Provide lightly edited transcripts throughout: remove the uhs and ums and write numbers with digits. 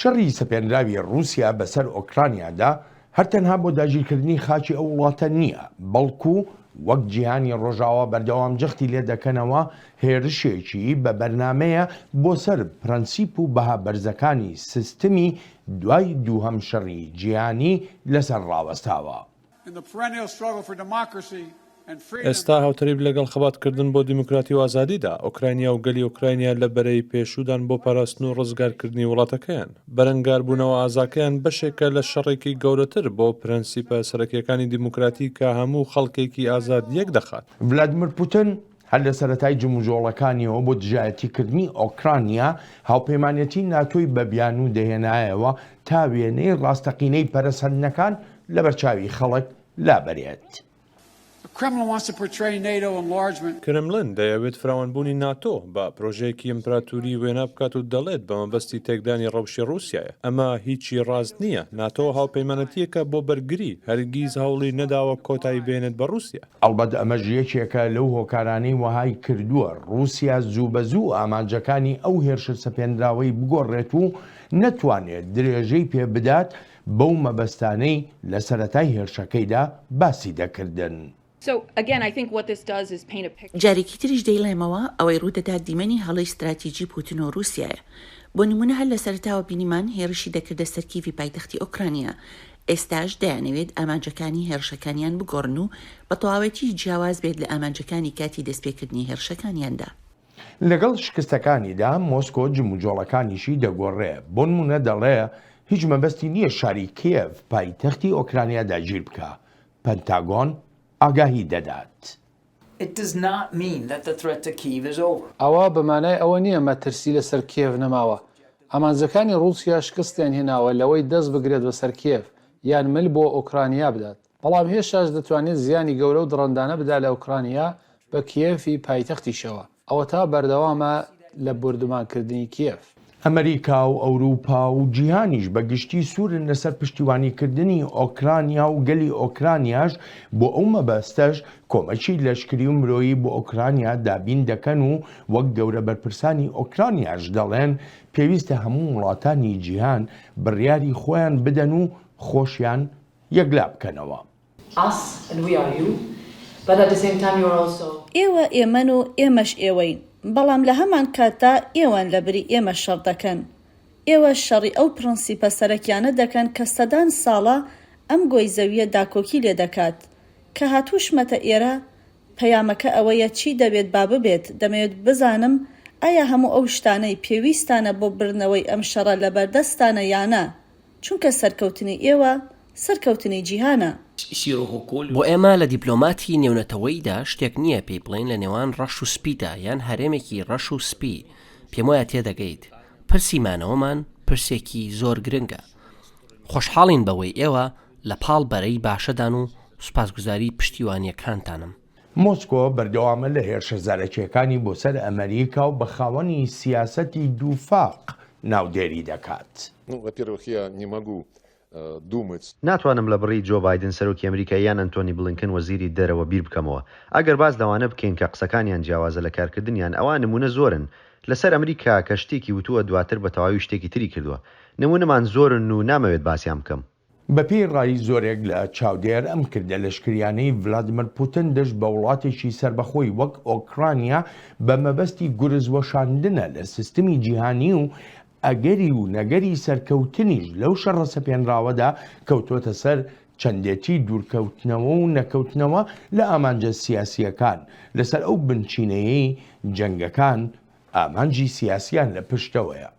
شەڕی سەپێنراوی ڕووسیا بەسەر ئۆکرانیادا هەر تەنها بۆ داگیرکردنی خاکی ئەو وڵاتە نییە، بەڵکو وەک جیهانی ڕۆژاوا بەردەوام جەختی لێ دەکەنەوە، هێرشێکی بە بەرنامەیە بۆ سەر پرەنسیپ و بەها بەرزەکانی سیستمی دوای دووهەم شەڕی جیهانی لەسەر ڕاوەستاوە. ئێستا هاوتەریب لەگەڵ خەباتکردن بۆ دیموکراتی و ئازادیدا، ئۆکرانیا و گەلی ئۆکرانیا لە بەرەی پێشوودان بۆ پاراستن و ڕزگارکردنی وڵاتەکەیان. بەرەنگاربوونەوە ئازاکەیان بەشێکە لە شەڕێکی گەورەتر بۆ پرەنسیپە سەرەکییەکانی دیموکراتی کە هەموو خەڵکێکی ئازاد یەکدەخات. ڤلادیمیر پوتن هەر لە سەرەتای جموجۆڵەکانیەوە بۆ دژایەتیکردنی ئۆکرانیا، هاوپەیمانێتی ناتۆی بە بیانوو دەهێنایەوە تا وێنەی ڕاستەقینەی پەرەسەندنەکان لەبەرچاوی خەڵک لابەرێت. کرملن دەیەوێت فراوانبوونی ناتۆ بە پرۆژەیەکی ئیمپراتوری وێنا بکات و دەڵێت بە مەبەستی تێکدانی ڕەوشی ڕووسیایە. ئەمە هیچی ڕاست نییە. ناتۆ هاوپەیمانەتییەکە بۆ بەرگری، هەرگیز هەوڵی نەداوە کۆتایی بهێنێت بە ڕووسیا. ئەڵبەت ئەمەش یەکێکە لەو هۆکارانەی وەهای کردووە ڕووسیا زووبەزوو ئامانجەکانی ئەو هێرشە سەپێنراوەی بگۆڕێت و نەتوانێت درێژەی پێ بدات بەو مەبەستانەی لە سەرەتای هێرشەکەیدا باسی دەکردن. جارێکی تریش دەیڵێمەوە، ئەوەی ڕوودەدات دیمەنی هەڵەی ستراتیجی پوتن و ڕووسیایە. بۆ نموونە هەر لە سەرەتاوە بینیمان هێڕشی دەکردە سەر کیڤی پایتەختی ئۆکرانیا، ئێستاش دەیانەوێت ئامانجەکانی هێڕشەکانیان بگۆڕن و بە تەواوەتی جیاواز بێت لە ئامانجەکانی کاتی دەستپێکردنی هێڕشەکانیاندا. لەگەڵ شکستەکانیدا مۆسکۆ جموجۆڵەکانیشی دەگۆڕێ، بۆنمونە دەڵێ هیچ مەبەستی نییە شاری کیێڤ پایتەختی ئۆکرانیا داگیر بکا، پەنتاگۆن ئاگاهی دەدات. ئەوە بە مانای ئەوە نییە مەترسی لەسەر کیێڤ نەماوە. ئامانجەکانی ڕووسیا شکستیان هێناوە لەوەی دەست بگرێت بەسەر کیێڤ یان مل بۆ ئۆکرانیا بدات. بەڵام هێشتاش دەتوانێت زیانی گەورە و دڕندانە بدا لە ئۆکرانیا بە کیێڤی پایتەختیشەوە. ئەوەتا بەردەوامە لە بۆردومانکردنی کیێڤ. ئەمەریکا و ئەوروپا و جیهانیش بە گشتی سوورن لەسەر پشتیوانیکردنی ئۆکرانیا و گەلی ئۆکرانیاش بۆ ئەو مەبەستەش کۆمەکی لەشکری و مرۆیی بۆ ئۆکرانیا دابین دەکەن و وەک گەورە بەرپرسانی ئۆکرانیاش دەڵێن پێویستە هەموو وڵاتانی جیهان بڕیاری خۆیان بدەن و خۆشیان یەکلا بکەنەوە. ئێوە ئێمەن و ئێمەش ئێوەین، بەڵام لە هەمان کاتدا ئێوەن لە بری ئێمە شەڕ دەکەن. ئێوە شەڕی ئەو پرەنسیپە سەرەکیانە دەکەن کە سەدان ساڵە ئەم گۆی زەوییە داکۆکی لێ دەکات. کە هاتووشمەتە ئێرە، پەیامەکە ئەوەیە چی دەبێت با ببێت، دەمەوێت بزانم ئایا هەموو ئەو شتانەی پێویستتانە بۆ بردنەوەی ئەم شەڕە لەبەردەستتانە یا نا؟ چونکە سەرکەوتنی ئێوە سەرکەوتنی جیهانە. بۆ ئێمە لە دیپلۆماتی نێونەتەوەییدا شتێک نییە پێی بڵێین لە نێوان ڕەش و سپیدا یان هەرێمێکی ڕەش و سپی، پێموایە تێدەگەیت. پرسی مانەوەمان پرسێکی زۆر گرنگە. خۆشحاڵین بەوەی ئێوە لە پاڵ بەرەی باشەدان و سوپاسگوزاری پشتیوانییەکانتانم. مۆسکۆ بەردەوامە لە هێرشە زارەکییەکانی بۆ سەر ئەمەریکا و بە خاوەنی سیاسەتی دووفاق ناودێری دەکات. ناتوانم لە بڕی جۆ بایدن سەرۆکی ئەمریکا یان ئەنتۆنی بلینکن وەزیری دەرەوە بیر بکەمەوە. ئەگەر باس لەوانە بکەین کە قسەکانیان جیاوازە لە کارکردنیان ئەوا نموونە زۆرن لەسەر ئەمریکا کە شتێکی وتووە دواتر بە تەواوی شتێکی تری کردووە. نموونەمان زۆرن و نامەوێت باسیان بکەم. بەپێی ڕای زۆرێک لە چاودێر ئەم کردە لەشکریانەی ڤلادیمیر پوتن دژ بە وڵاتێکی سەربەخۆی وەک ئۆکرانیا بە مەبەستی گورز وەشاندنە لە سیستمی جیهانی و ئەگەری و نەگەری سەرکەوتنیش لەو شەڕە سەپێنراوەدا کەوتۆتە سەر چەندێتی دوورکەوتنەوە و نەکەوتنەوە لە ئامانجە سیاسییەکان لەسەر ئەو بنچینەیەی جەنگەکان ئامانجی سیاسییان لە پشتەوەیە.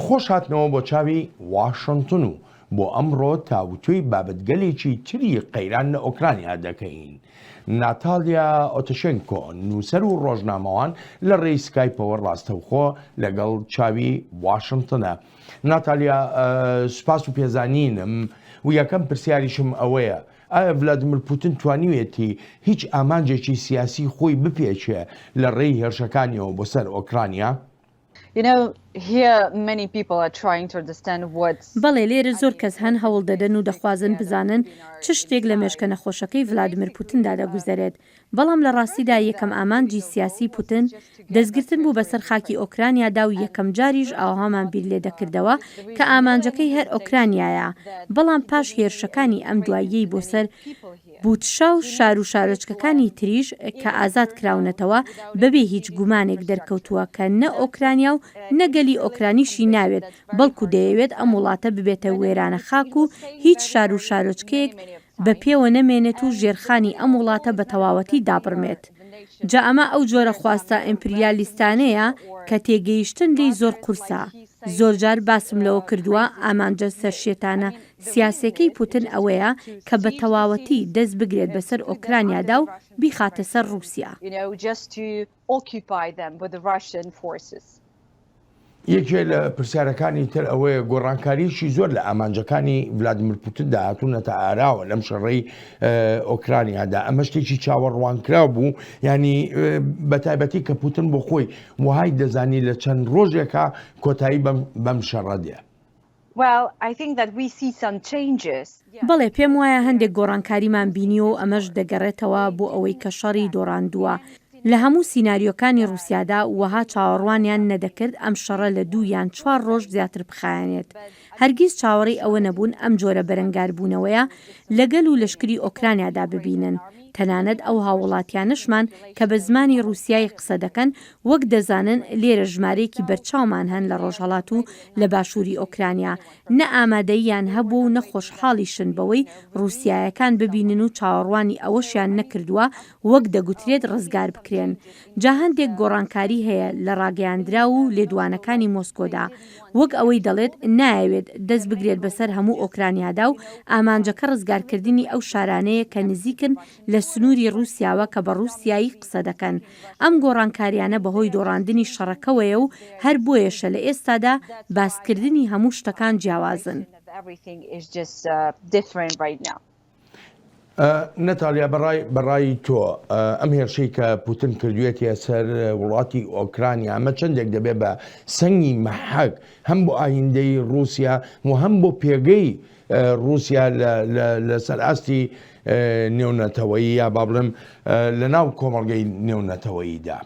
خۆش هاتنەوە بۆ چاوی واشنتن و بۆ ئەمڕۆ تاوتوێی بابەتگەلێکی تری قەیران لە ئۆکرانیا دەکەین. ناتالیا ئۆتشێنکۆ، نووسەر و ڕۆژنامەوان لە ڕێی سکایپەوە ڕاستەوخۆ لەگەڵ چاوی واشنتنە. ناتالیا، سوپاس و پێزانینم و یەکەم پرسیاریشم ئەوەیە، ئایا ڤلادیمیر پوتن توانیویەتی هیچ ئامانجێکی سیاسی خۆی بپێکێ لە ڕێی هێرشەکانیەوە بۆ سەر ئۆکرانیا؟ بەڵێ، لێرە زۆر کەس هەن هەوڵ دەدەن و دەخوازن بزانن چ شتێک لە مێشکە نەخۆشەکەی ڤلادیمیر پوتندا دەگوزەرێت. بەڵام لە ڕاستیدا یەکەم ئامانجی سیاسی پوتن دەستگرتن بوو بەسەر خاکی ئۆکرانیادا و یەکەم جاریش ئاوهامان بیر لێ دەکردەوە کە ئامانجەکەی هەر ئۆکرانیایە بەڵام پاش هێرشەکانی ئەم دواییەی بۆ سەر بوتشا و شار و شارۆچکەکانی تریش کە ئازاد کراونەتەوە بەبێ هیچ گومانێک دەرکەوتووە کە نە ئۆکرانیا و نە گەلی ئۆکرانیشی ناوێت بەڵکو دەیەوێت ئەم وڵاتە ببێتە وێرانە خاک و هیچ شار و شارۆچکەیەک بە پێوە نەمێنێت و ژێرخانی ئەم وڵاتە بە تەواوەتی دابڕمێت. جا ئەمە ئەو جۆرە خواستە ئیمپریالیستانەیە کە تێگەیشتن لێی زۆر قورسە. زۆرجار باسم لەوە کردووە ئامانجە سەرشێتانە سیاسیەکەی پوتن ئەوەیە کە بە تەواوەتی دەست بگرێت بەسەر ئۆکرانیادا و بیخاتە سەر ڕووسیا. یەکێ لە پرسیارەکانی تر ئەوەیە گۆڕانکاریی زۆر لە ئامانجەکانی ڤلادیمیر پوتندا هاتوونەتە ئاراوە لەم شەڕەی ئۆکرانیادا ئەمە شتێکی چاوەڕوانکراو بوو ینی بە تایبەتی کە پوتن بۆ خۆی وهای دەزانی لە چەند ڕۆژێکا کۆتایی بەم شەڕە دێ. بەڵێ، پێم وایە هەندێک گۆڕانکاریمان بینیوە و ئەمەش دەگەڕێتەوە بۆ ئەوەی کە شەڕی دۆڕاندووە. لە هەموو سیناریۆکانی ڕووسیادا وەها چاوەڕوانیان نەدەکرد ئەم شەڕە لە دوو یان چوار ڕۆژ زیاتر بخایەنێت. هەرگیز چاوەڕێی ئەوە نەبوون ئەم جۆرە بەرەنگاربوونەوەیە لە گەل و لەشکری ئۆکرانیادا ببینن. تەنانەت ئەو هاووڵاتیانەشمان کە بە زمانی ڕووسیایی قسە دەکەن، وەک دەزانن لێرە ژمارەیەکی بەرچاومان هەن لە ڕۆژهەڵات و لە باشووری ئۆکرانیا، نە ئامادەییان هەبووە و نە خۆشحاڵیشن بەوەی ڕووسیایەکان ببینن و چاوەڕوانی ئەوەشیان نەکردووە وەک دەگوترێت ڕزگار بکرێن. جا هەندێک گۆڕانکاری هەیە لە ڕاگەیاندراو و لێدوانەکانی مۆسکۆدا، وەک ئەوەی دەڵێت نایەوێت دەست بگرێت بەسەر هەموو ئۆکرانیادا و ئامانجەکە ڕزگارکردنی ئەو شارانەیە کە نزیکن لە سنووری ڕووسیاوە کە بە ڕووسیایی قسە دەکەن. ئەم گۆڕانکاریانە بەهۆی دۆڕاندنی شەڕەکەوەیە و هەر بۆیەشە لە ئێستادا باسکردنی هەموو شتەکان جیاوازن. نەتالیا بەڕای بەڕای تۆ ئەم هێرشەی کە پوتن کردوێتیە سەر وڵاتی ئۆکرانیا ئەمە چەندێک دەبێت بە سەنگی مەحەک هەم بۆ ئایندەی رووسیا و هەم بۆ پێگەی رووسیا لەسەر ئاستی نێونەتەوەیی یا با بڵێم لە ناو کۆمەڵگەی نێونەتەوەییدا.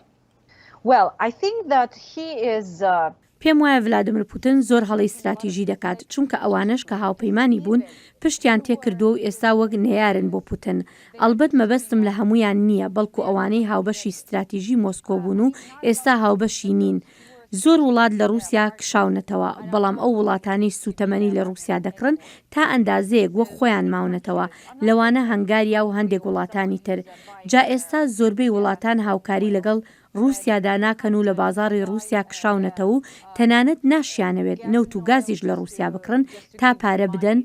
Well, I think that he is uh, پێم وایە ڤلادیمیر پوتن زۆر هەڵەی ستراتیژی دەکات، چونکە ئەوانەش کە هاوپەیمانی بوون پشتیان تێکردووە و ئێستا وەک نەیارن بۆ پوتن. ئەڵبەت مەبەستم لە هەموویان نییە، بەڵکو ئەوانەی هاوبەشی ستراتیژی مۆسکۆ بوون و ئێستا هاوبەشی نین. زۆر وڵات لە ڕووسیا کشاونەتەوە، بەڵام ئەو وڵاتانەی سووتەمەنی لە ڕووسیا دەکڕن تا ئەندازەیەک وەک خۆیان ماونەتەوە، لەوانە هەنگاریا و هەندێک وڵاتانی تر. جا ئێستا زۆربەی وڵاتان هاوکاری لەگەڵ ڕووسیادا ناکەن و لە بازاڕی ڕووسیا کشاونەتەوە و تەنانەت ناشیانەوێت نەوت و گازیش لە ڕووسیا بکڕن تا پارە بدەن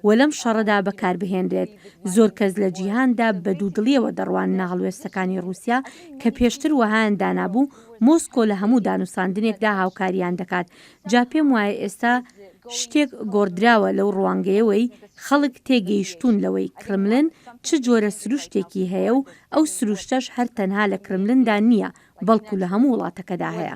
و لەم شەڕەدا بەکاربهێنرێت. زۆر کەس لە جیهاندا بە دوودڵییەوە دەڕواننە هەڵوێستەکانی ڕووسیا کە پێشتر وەهایان دانابوو مۆسکۆ لە هەموو دانوساندنێکدا هاوکارییان دەکات. جا پێم وایە ئێستا شتێک گۆڕدراوە لەو ڕوانگەیەوەی خەڵک تێگەیشتوون لەوەی کرملن چ جۆرە سروشتێکی هەیە و ئەو سروشتەش هەر تەنها لە کرملندا نییە بەڵکو لە هەموو وڵاتەکەدا هەیە.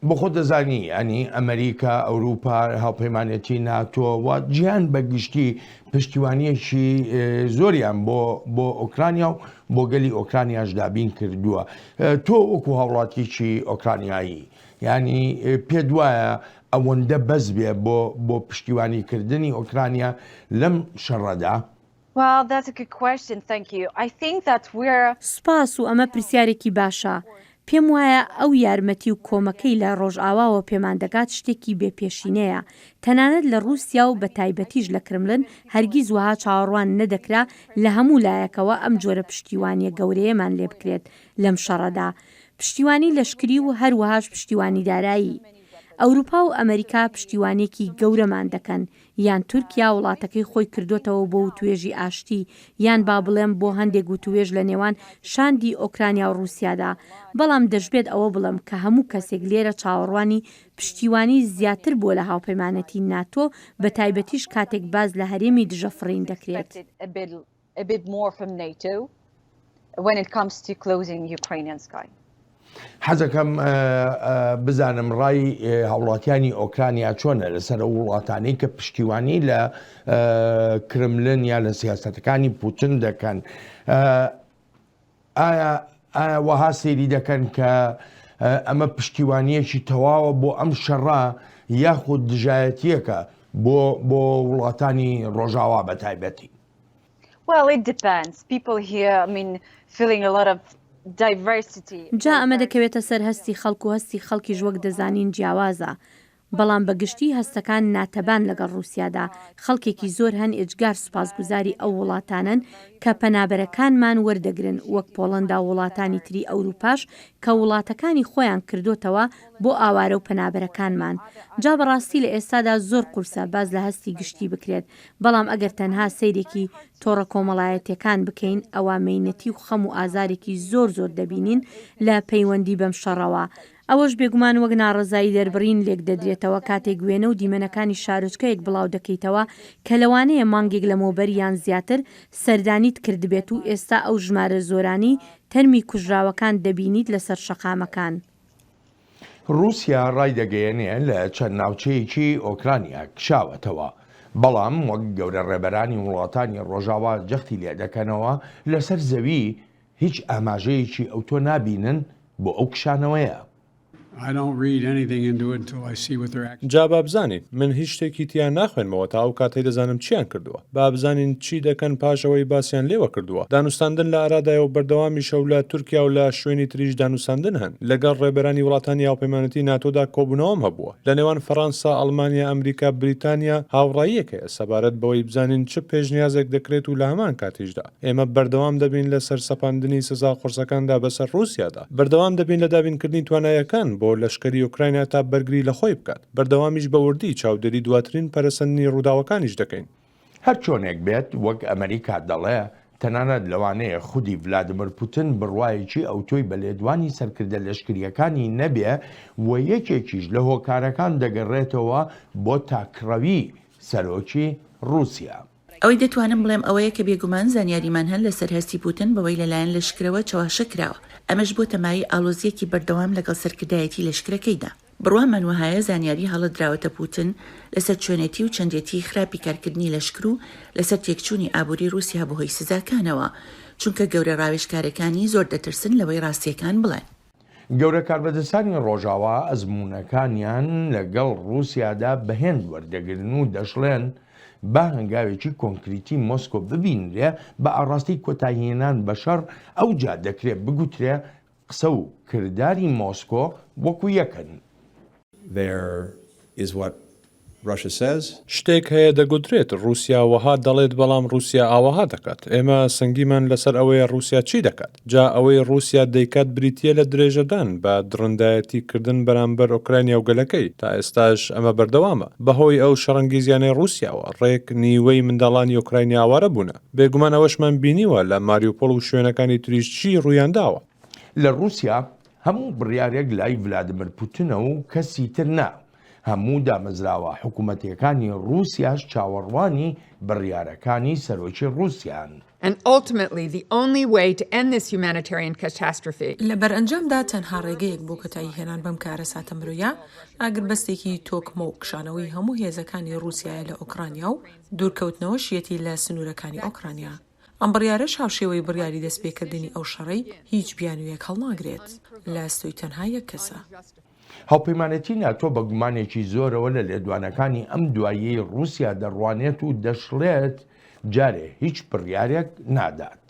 بۆ خۆت دەزانی ینی ئەمریکا ئەوروپا هاوپەیمانەتی ناتۆ و جیهان بە گشتی پشتیوانیەکی زۆریان بۆ بۆ ئۆکرانیا و بۆ گەلی ئۆکرانیاش دابین کردووە تۆ وەکو هاوڵاتیکی ئۆکرانیایی ینی پێت وایە ئەوەندە بەس بێ بۆ بۆ پشتیوانیکردنی ئۆکرانیا لەم شەڕەدا؟ Well, that's a good question. Thank you. I think that we're سوپاس و ئەمە پرسیارێکی باشە. پێم وایە ئەو یارمەتی و کۆمەکەی لە ڕۆژئاواوە پێمان دەگات شتێکی بێ پێشینەیە. تەنانەت لە ڕووسیا و بە تایبەتیش لە کرملن هەرگیز وەها چاوەڕوان نەدەکرا لە هەموو لایەکەوە ئەم جۆرە پشتیوانییە گەورەیەمان لێ بکرێت لەم شەڕەدا. پشتیوانی لەشکری و هەروەهاش پشتیوانی دارایی. ئەوروپا و ئەمەریکا پشتیوانییەکی گەورەمان دەکەن. یان تورکیا وڵاتەکەی خۆی کردۆتەوە بۆ وتوێژی ئاشتی، یان با بڵێم بۆ هەندێک وتوێژ لە نێوان شاندی ئۆکرانیا و ڕووسیادا. بەڵام دەشبێت ئەوە بڵێم کە هەموو کەسێک لێرە چاوەڕوانی پشتیوانی زیاتر بووە لە هاوپەیمانێتی ناتۆ، بە تایبەتیش کاتێک باس لە هەرێمی دژە فڕین دەکرێت. when it comes to closing Ukrainian sky. حەزەکەم بزانم ڕای هاوڵاتیانی ئۆکرانیا چۆنە لەسەر ئەو وڵاتانەی کە پشتیوانی لە کرملن یا لە سیاسەتەکانی پوتن دەکەن ئایا ئایا وەها سەیری دەکەن کە ئەمە پشتیوانیەکی تەواوە بۆ ئەم شەڕە یاخود دژایەتیەکە بۆ بۆ وڵاتانی ڕۆژاوا بە تایبەتی؟ Well, it depends. People here, I mean, feeling a lot of diversity. جا ئەمە دەکەوێتە سەر هەستی خەڵک و هەستی خەڵکیش وەک دەزانین جیاوازە. بەڵام بە گشتی هەستەکان ناتەبان لەگەڵ ڕووسیادا، خەڵکێکی زۆر هەن ئێجگار سوپاسگوزاری ئەو وڵاتانەن کە پەنابەرەکانمان وەردەگرن وەک پۆڵەندا و وڵاتانی تری ئەوروپاش کە وڵاتەکانی خۆیان کردۆتەوە بۆ ئاوارە و پەنابەرەکانمان. جا بەڕاستی لە ئێستادا زۆر قورسە باس لە هەستی گشتی بکرێت، بەڵام ئەگەر تەنها سەیرێکی تۆڕە کۆمەڵایەتیەکان بکەین ئەوا مەینەتی و خەم و ئازارێکی زۆر زۆر دەبینین لە پەیوەندی بەم شەڕەوە، ئەوەش بێگومان وەک ناڕەزایی دەربڕین لێکدەدرێتەوە کاتێک وێنە و دیمەنەکانی شارۆچکەیەک بڵاودەکەیتەوە کە لەوانەیە مانگێک لەمەوبەر یان زیاتر سەردانیت کردبێت و ئێستا ئەو ژمارە زۆرانەی تەرمی کوژراوەکان دەبینیت لەسەر شەقامەکان. ڕووسیا ڕایدەگەیەنێ لە چەند ناوچەیەکی ئۆکرانیا کشاوەتەوە، بەڵام وەک گەورە ڕێبەرانی وڵاتانی ڕۆژاوا جەختی لێدەکەنەوە لەسەر زەوی هیچ ئاماژەیەکی ئەوتۆ نابینن بۆ ئەو کشانەوەیە. جا با بزانین، من هیچ شتێکی تیا ناخوێنمەوە تا ئەو کاتەی دەزانم چیان کردووە. با بزانین چی دەکەن پاش ئەوەی باسیان لێوە کردووە. دانوستاندن لە ئارادایە و بەردەوامیشە و لە تورکیا و لە شوێنی تریش دانوستاندن هەن. لەگەڵ ڕێبەرانی وڵاتانی هاوپەیمانێتی ناتۆدا کۆبوونەوەم هەبووە. لە نێوان فەڕەنسا، ئەڵمانیا، ئەمریکا، بریتانیا هاوڕاییەک هەیە سەبارەت بەوەی بزانین چ پێشنیازێک دەکرێت و لە هەمان کاتیشدا ئێمە بەردەوام دەبین لەسەر سەپاندنی سزا قورسەکاندا بەسەر ڕووسیادا. بەردەوام دەبین لە دابینکردنی توانایەکان بۆ لەشکری ئۆکراینا تا بەرگری لە خۆی بکات. بەردەوامیش بە وردی چاودێری دواترین پەرەسەندنی ڕووداوەکانیش دەکەین. هەرچۆنێک بێت، وەک ئەمریکا دەڵێ، تەنانەت لەوانەیە خودی ڤلادیمیر پوتن بڕوایەکی ئەوتۆی بە لێدوانی سەرکردە لەشکرییەکانی نەبێ و یەکێکیش لە هۆکارەکان دەگەڕێتەوە بۆ تاکڕەوی سەرۆکی ڕووسیا. ئەوەی دەتوانم بڵێم ئەوەیە کە بێگومان زانیاریمان هەن لەسەر هەستی پوتن بەوەی لەلایەن لەشکرەوە چەواشە کراوە، ئەمەش بۆتە مایەی ئاڵۆزییەکی بەردەوام لەگەڵ سەرکردایەتی لەشکرەکەیدا. بڕوامان وەهایە زانیاری هەڵە دراوەتە پوتن لەسەر چۆنێتی و چەندێتی خراپی کارکردنی لەشکر و لەسەر تێکچوونی ئابووری ڕووسیا بەهۆی سزاکانەوە، چونکە گەورە ڕاوێژکارەکانی زۆر دەترسن لەوەی ڕاستییەکان بڵێن. گەورە کاربەدەستانی ڕۆژاوا ئەزموونەکانیان لەگەڵ ڕووسیادا بە هێند وەردەگرن و دەشڵێن، با هەنگاوێکی کۆنکریتی مۆسکۆ ببینرێ بە ئاڕاستەی کۆتاییهێنان بە شەڕ، ئەوجا دەکرێ بگوترێ قسە و کرداری مۆسکۆ وەکو یەکن. There is what Russia says. شتێک هەیە دەگوترێت ڕووسیا وەها دەڵێت بەڵام ڕووسیا ئاوەها دەکات. ئێمە سەنگیمان لەسەر ئەوەیە ڕووسیا چی دەکات. جا ئەوەی ڕووسیا دەیکات بریتییە لە درێژەدان بە دڕندایەتی کردن بەرامبەر ئۆکرانیا و گەلەکەی. تا ئێستاش ئەمە بەردەوامە. بەهۆی ئەو شەڕەنگیزیانەی ڕووسیاوە ڕێک نیوەی منداڵانی ئۆکرانیا ئاوارە بوونە. بێگومان ئەوەشمان بینیوە لە ماریوپۆڵ و شوێنەکانی تریش چی ڕوویانداوە. لە ڕووسیا هەموو بڕیارێک لای ڤلادیمیر پوتنە و کەسی تر نا، هەموو دامەزراوە حکومەتییەکانی ڕووسیاش چاوەڕوانی بڕیارەکانی سەرۆکی ڕووسیان. And ultimately the only way to end this humanitarian catastrophe. لە بەرئەنجامدا تەنها ڕێگەیەک بۆ کۆتاییهێنان بەم کارەساتە مرۆیە، ئاگربەستێکی تۆکمە و کشانەوەی هەموو هێزەکانی ڕووسیایە لە ئۆکرانیا و دوورکەوتنەوەشیەتی لە سنوورەکانی ئۆکرانیا. ئەم بڕیارەش هاوشێوەی بڕیاری دەستپێکردنی ئەو شەڕەی هیچ بیانوویەک هەڵناگرێت، لە ئەستۆی تەنها یەک کەسە. هاوپەیمانێتی ناتۆ بە گومانێکی زۆرەوە لە لێدوانەکانی ئەم دواییەی ڕووسیا دەڕوانێت و دەشڵێت، جارێ هیچ بڕیارێک نادات.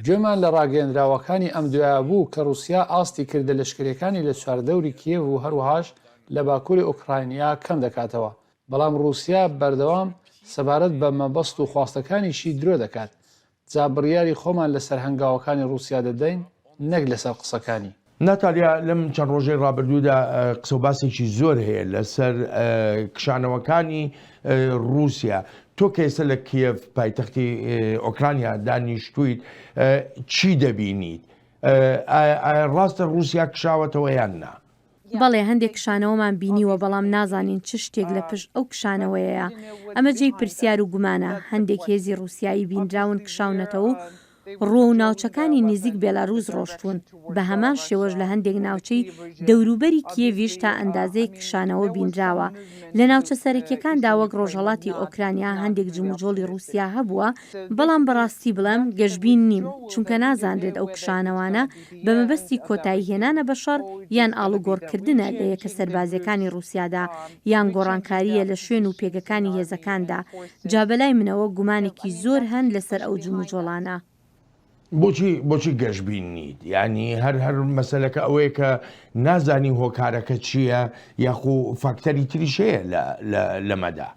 گوێمان لە ڕاگەیەندراوەکانی ئەم دوایە بوو کە ڕووسیا ئاستی کردە لەشکرییەکانی لە چواردەوری کیێڤ و هەروەهاش لە باکووری ئۆکراینیا کەم دەکاتەوە، بەڵام ڕووسیا بەردەوام سەبارەت بە مەبەست و خواستەکانیشی درۆ دەکات، جا بڕیاری خۆمان لەسەر هەنگاوەکانی ڕووسیا دەدەین نەک لەسەر قسەکانی. ناتالیا، لەم چەند ڕۆژەی ڕابردوودا قسە و باسێکی زۆر هەیە لەسەر کشانەوەکانی ڕووسیا. تۆ کە ئێستا لە کیێڤ پایتەختی ئۆکرانیا دانیشتوویت چی دەبینیت؟ ئایا ڕاستە ڕووسیا کشاوەتەوە یان نا؟ بەڵێ هەندێک کشانەوەمان بینیوە، بەڵام نازانین چ شتێک لە پشت ئەو کشانەوەیەیە. ئەمە جێی پرسیار و گومانە. هەندێک هێزی ڕووسیایی بینراون کشاونەتەوە و ڕووەو ناوچەکانی نزیک بێلاروس ڕۆشتوون، بە هەمان شێوەش لە هەندێک ناوچەی دەوروبەری کیێڤیش تا ئەندازەیەک کشانەوە بینراوە. لە ناوچە سەرەکیەکاندا وەک ڕۆژهەڵاتی ئۆکرانیا هەندێک جموجۆڵی ڕووسیا هەبووە، بەڵام بەڕاستی بڵێم گەشبین نیم، چونکە نازانرێت ئەو کشانەوانە بە مەبەستی کۆتاییهێنانە بە شەڕ یان ئاڵوگۆڕکردنە لە یەکە سەربازیەکانی ڕووسیادا یان گۆڕانکارییە لە شوێن و پێگەکانی هێزەکاندا، جا بەلای منەوە گومانێکی زۆر هەن لەسەر ئەو جموجۆڵانە. بۆچی بۆچی گەشبین نیت؟ یانی هەر هەر مەسەلەکە ئەوەیە کە نازانی هۆکارەکە چییە یاخو فاکتەری تریش هەیە لە لە لەمەدا؟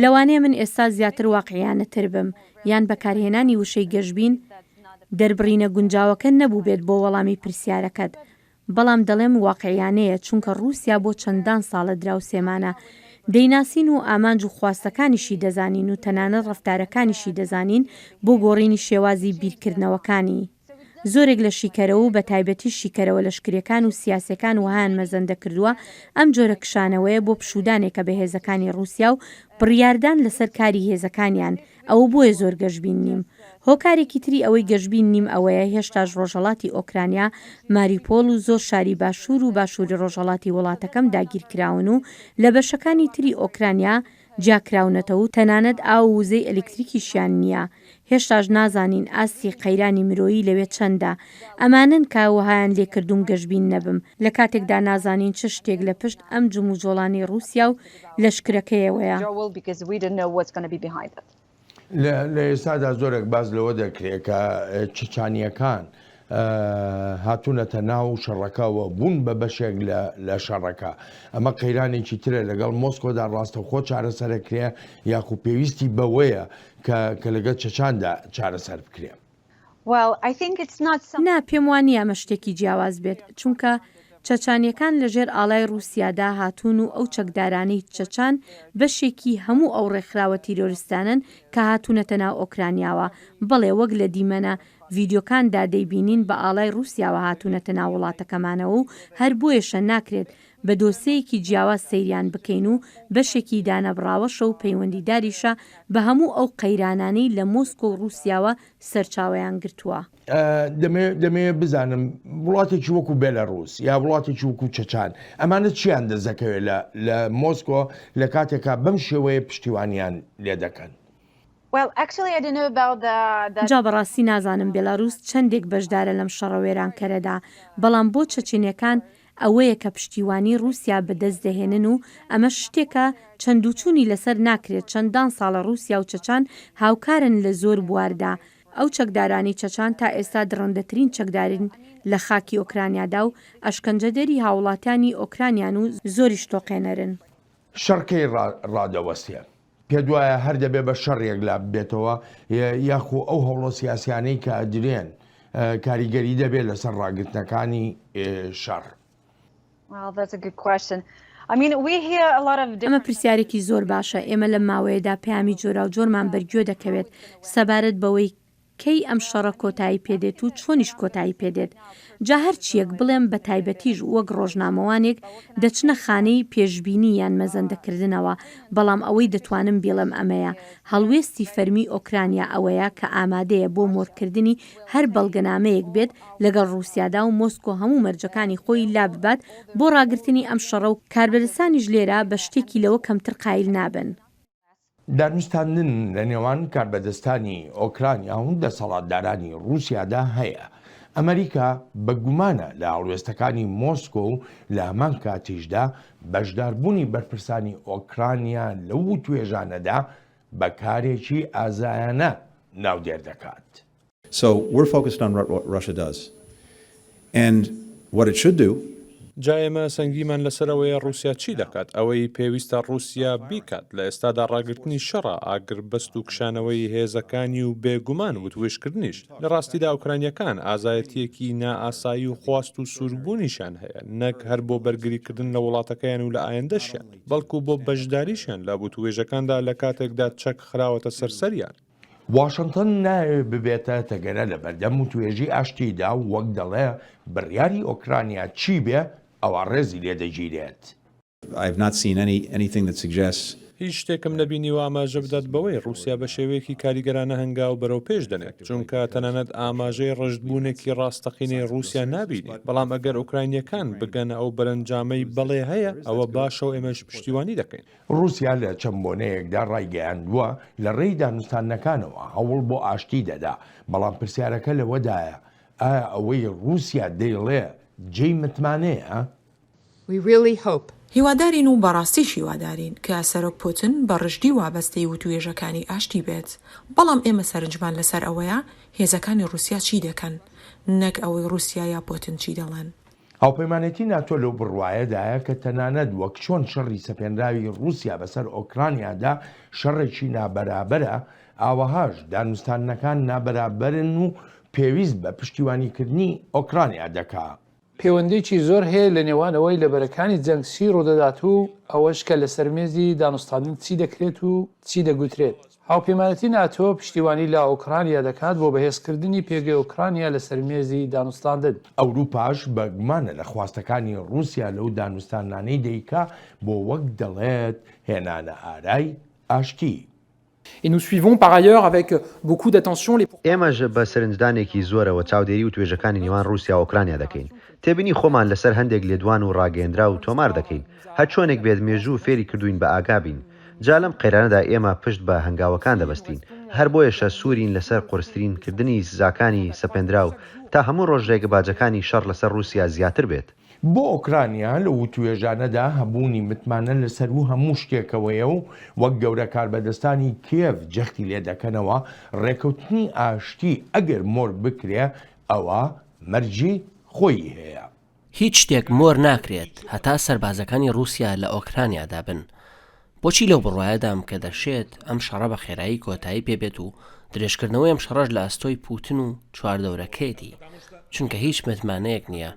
لەوانەیە من ئێستا زیاتر واقعیانەتر بم، یان بەکارهێنانی وشەی گەشبین دەربڕینە گونجاوەکە نەبووبێت بۆ وەڵامی پرسیارەکەت، بەڵام دەڵێم واقعیانەیە چونکە ڕووسیا بۆ چەندان ساڵە دراوسێمانە، دەیناسین و ئامانج و خواستەکانیشی دەزانین و تەنانەت ڕەفتارەکانیشی دەزانین بۆ گۆڕینی شێوازی بیرکردنەوەکانی. زۆرێک لە شیکەرەوە و بەتایبەتیش شیکەرەوە لەشکریەکان و سیاسیەکان وەهایان مەزەندە کردووە ئەم جۆرە کشانەوەیە بۆ پشوودانێکە بە هێزەکانی ڕووسیا و بڕیاردان لەسەر کاری هێزەکانیان ئەوە بۆیە زۆر گەشبین نیم. هۆکارێکی تری ئەوەی گەشبین نیم ئەوەیە هێشتاش ڕۆژهەڵاتی ئۆکرانیا، ماریوپۆل و زۆر شاری باشوور و باشووری ڕۆژهەڵاتی وڵاتەکەم داگیرکراون و لە بەشەکانی تری ئۆکرانیا جیاکراونەتەوە و تەنانەت ئاو و وزەی ئەلیکتریکیشیان نییە. هێشتاش نازانین ئاستی قەیرانی مرۆیی لەوێ چەندە. ئەمانەن کە وەهایان لێکردووم گەشبین نەبم. لە کاتێکدا نازانین چ شتێک لە پشت ئەم جموجۆڵانەی ڕووسیا و لەشکرەکەیەوەیە. لە ئێستادا زۆرێک باس لەوە دەکرێت کە چچانییەکان هاتوونەتە ناو شەڕەکەوە بوون بە بەشێک لە شەڕەکە. ئەمە قەیرانێکی ترە لەگەڵ مۆسکۆدا ڕاستەوخۆ چارەسەرەکرێ یاخو پێویستی بەوەیە کە کە لەگەڵ چەچاندا چارەسەر بکرێ. نا، پێم وا نییە ئەمە شتێکی جیاواز بێت، چونکە چەچانییەکان لە ژێر ئاڵای ڕووسیادا هاتوون و ئەو چەکدارانەی چەچان بەشێکی هەموو ئەو ڕێکخراوە تیرۆریستانەن کە هاتوونەتە ناو ئۆکرانیاوە، بەڵێ وەک لە دیمەنە ڤیدیۆکاندا دەیبینین بە ئاڵای ڕووسیاوە هاتوونەتە ناو وڵاتەکەمانەوە و هەر بۆیەشە ناکرێت بە دۆسێیەکی جیاواز سەیریان بکەین و بەشێکی دانەبڕاوەشە و پەیوەندیداریشە بە هەموو ئەو قەیرانانەی لە مۆسکۆ و ڕووسیاوە سەرچاوەیان گرتووە. دەمەوێ بزانم وڵاتێکی وەکو بێلاڕووس یا وڵاتێکی وەکو چەچان ئەمانە چیان دەست دەکەوێت لە مۆسکۆ لە کاتێکا بەم شێوەیە پشتیوانیان لێ دەکەن؟ جا بەڕاستی نازانم بێلاروس چەندێک بەشدارە لەم شەڕە وێرانکەرەدا، بەڵام بۆ چەچنیەکان ئەوەیە کە پشتیوانی ڕوسیا بەدەست دەهێنن و ئەمەش شتێکە چەندوچونی لەسەر ناکرێت چەندان ساڵە ڕوسیا و چەچان هاوکارن لە زۆر بواردا، ئەو چەکدارانەی چەچان تا ئێستا دڕندەترین چەکدارن لە خاکی ئۆکرانیادا و ئەشکەنجەدەری هاوڵاتیانی ئۆکرانیان و زۆریش تۆقێنەرن. شەڕ کەی ڕادەوەستێ؟ پێت وایە هەر دەبێ بە شەڕ یەکلا ببێتەوە یاخۆ ئەو هەوڵە سیاسیانەی کە ئەدرێن کاریگەری دەبێت لەسەر ڕاگرتنەکانی شەڕ؟ ئەمە پرسیارێکی زۆر باشە، ئێمە لەم ماوەیەدا پەیامی جۆراوجۆرمان بەرگوێ دەکەوێت سەبارەت بەوەی کەی ئەم شەڕە کۆتایی پێدێت و چۆنیش کۆتایی پێدێت؟ جا هەر چییەک بڵێم بە تایبەتیش وەک ڕۆژنامەوانێک دەچنە خانەی پێشبینی یان مەزەندەکردنەوە، بەڵام ئەوەی دەتوانم بیڵێم ئەمەیە، هەڵوێستی فەرمی ئۆکرانیا ئەوەیە کە ئامادەیە بۆ مۆرکردنی هەر بەڵگەنامەیەک بێت لەگەڵ ڕووسیادا و مۆسکۆ هەموو مەرجەکانی خۆی لاببات بۆ ڕاگرتنی ئەم شەڕە و کاربەدەستانیش لێرە بە شتێکی لەوە کەمتر قایل نابن. دانوستاندن لە نێوان کاربەدەستانی ئۆکرانیا و دەسەڵاتدارانی ڕووسیادا هەیە. ئەمەریکا بە گومانە لە هەڵوێستەکانی مۆسکۆ و لە هەمان کاتیشدا بەشداربوونی بەرپرسانی ئۆکرانیا لەو وتوێژانەدا بە کارێکی ئازایانە ناودێر دەکات. So we're focused on what Russia does and what it should do. جا ئێمە سەنگیمان لەسەر ئەوەیە ڕووسیا چی دەکات، ئەوەی پێویستە ڕووسیا بیکات لە ئێستادا ڕاگرتنی شەڕە، ئاگربەست و کشانەوەی هێزەکانی و بێگومان وتوێژکردنیش. لە ڕاستیدا ئۆکرانییەکان ئازایەتییەکی نائاسایی و خواست و سووربوونیشیان هەیە نەک هەر بۆ بەرگریکردن لە وڵاتەکەیان و لە ئایندەشیان، بەڵکو بۆ بەشداریشیان لە وتوێژەکاندا لە کاتێکدا چەک خراوەتە سەر سەریان. واشنتن نایەوێت ببێتە تەگەرە لەبەردەم وتوێژی ئاشتیدا و وەک دەڵێ بڕیاری ئۆکرانیا چی بێ ئەوا ڕێزی لێدەگیرێت. هیچ شتێکم نەبینیوە ئاماژە بدات بەوەی ڕووسیا بە شێوەیەکی کاریگەرانە هەنگاو بەرەو پێش دەنێت، چونکە تەنانەت ئاماژەی ڕژدبوونێکی ڕاستەقینەی ڕووسیا نابینین. بەڵام ئەگەر ئۆکراینییەکان بگەنە ئەو بەرەنجامەی بەڵێ هەیە، ئەوە باشە و ئێمەش پشتیوانی دەکەین. ڕووسیا لە چەند بۆنەیەکدا ڕایگەیاندووە، لە ڕێی دانوستاندنەکانەوە هەوڵ بۆ ئاشتی دەدا، بەڵام پرسیارەکە لەوەدایە ئایا ئەوەی ڕووسیا دەیڵێ جێی متمانەیە؟ We really hope. هیوادارین و بەڕاستیش هیوادارین کە سەرۆک پوتن بە ڕژدی وابەستەی وتوێژەکانی ئاشتی بێت. بەڵام ئێمە سەرنجمان لەسەر ئەوەیە هێزەکانی ڕووسیا چی دەکەن، نەک ئەوەی ڕووسیا یا پوتن چی دەڵێن. هاوپەیمانێتی ناتۆ لەو بڕوایەدایە کە تەنانەت وەک چۆن شەڕی سەپێنراوی ڕووسیا بەسەر ئۆکرانیادا شەڕێکی نابەرابەرە، ئاوەهاش دانوستاندنەکان نابەرابەرن و پێویست بە پشتیوانیکردنی ئۆکرانیا دەکا. پێوەندیی زۆر هەیە لە نێوان ئەوەی لە بەرەکانی جەنگ چی ڕوودەدات و ئەوەش کە لەسەر مێزی دانوستاندن چی دەکرێت و چی دەگوترێت. هاوپەیمانێتی ناتۆ پشتیوانی لە ئۆکرانیا دەکات بۆ بەهێزکردنی پێگەی ئۆکرانیا لەسەر مێزی دانوستاندن. ئەوروپاش بە گومانە لە خواستەکانی ڕووسیا لەو دانوستاندنانەی دەیکا بۆ وەک دەڵێت هێنانە ئارای ئاشتی. Et nous suivons par ailleurs avec beaucoup d'attention les. ئێمەش بە سەرنجدانێکی زۆرەوە چاودێری وتوێژەکانی نێوان ڕووسیا و ئۆکرانیا دەکەین. تێبینی خۆمان لەسەر هەندێک لێدوان و ڕاگەیەندراو تۆمار دەکەین. هەرچۆنێک بێت مێژوو فێری کردووین بە ئاگا بین. جا لەم قەیرانەدا ئێمە پشت بە هەنگاوەکان دەبەستین. هەر بۆیەشە سوورین لەسەر قورسترین کردنی سزاکانی سەپێندراو تا هەموو ڕۆژێک باجەکانی شەڕ لەسەر ڕووسیا زیاتر بێت. بۆ ئۆکرانیا لەو وتوێژانەدا هەبوونی متمانە لە سەروو هەموو شتێکەوەیە و وەک گەورە کاربەدەستانی کیێڤ جەختی لێدەکەنەوە، ڕێکەوتنی ئاشتی ئەگەر مۆر بکرێ ئەوا مەرجی خۆیی هەیە. هیچ شتێک مۆر ناکرێت هەتا سەربازەکانی ڕووسیا لە ئۆکرانیادا بن. بۆچی لەو بڕوایەدام کە دەشێت ئەم شەڕە بە خێرایی کۆتایی پێ بێت و درێژکردنەوەی ئەم شەڕەش لە ئەستۆی پوتن و چواردەورەکەیەتی، چونکە هیچ متمانەیەک نییە،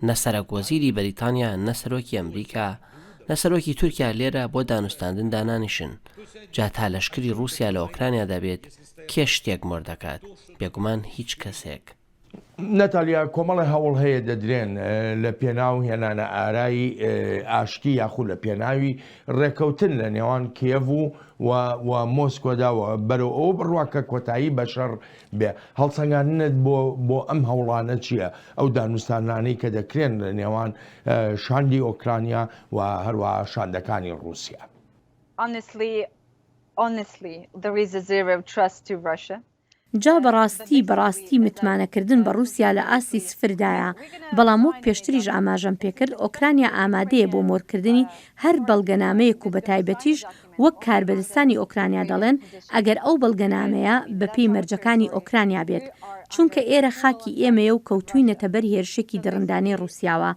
نە سەرەک وەزیری بەریتانیا، نە سەرۆکی ئەمریکا، نە سەرۆکی تورکیا لێرە بۆ دانوستاندن دانانیشن، جا تا لەشکری ڕووسیا لە ئۆکرانیادا بێت کێ شتێک مۆر دەکات؟ بێگومان هیچ کەسێک. نەتالیا، کۆمەڵێ هەوڵ هەیە دەدرێن لە پێناو هێنانە ئارای ئاشتی یاخود لە پێناوی ڕێکەوتن لە نێوان کیێڤ و و مۆسکۆدا و بەرەو ئەوە بڕوا کە کۆتایی بە شەڕ بێ. هەڵسەنگاندنت بۆ بۆ ئەم هەوڵانە چییە؟ ئەو دانوستانانەی کە دەکرێن لە نێوان شاندی ئۆکرانیا و هەروەها شاندەکانی ڕووسیا؟ Honestly, honestly, there is a zero trust to Russia. جا بەڕاستی بەڕاستی متمانەکردن بە ڕووسیا لە ئاستی سفردایە، بەڵام وەک پێشتریش ئاماژەم پێکرد ئۆکرانیا ئامادەیە بۆ مۆرکردنی هەر بەڵگەنامەیەک و بەتایبەتیش وەک کاربەدەستانی ئۆکرانیا دەڵێن ئەگەر ئەو بەڵگەنامەیە بەپێی مەرجەکانی ئۆکرانیا بێت چونکە ئێرە خاکی ئێمەیە و کەوتووینەتە بەر هێرشێکی دڕندانەی ڕووسیاوە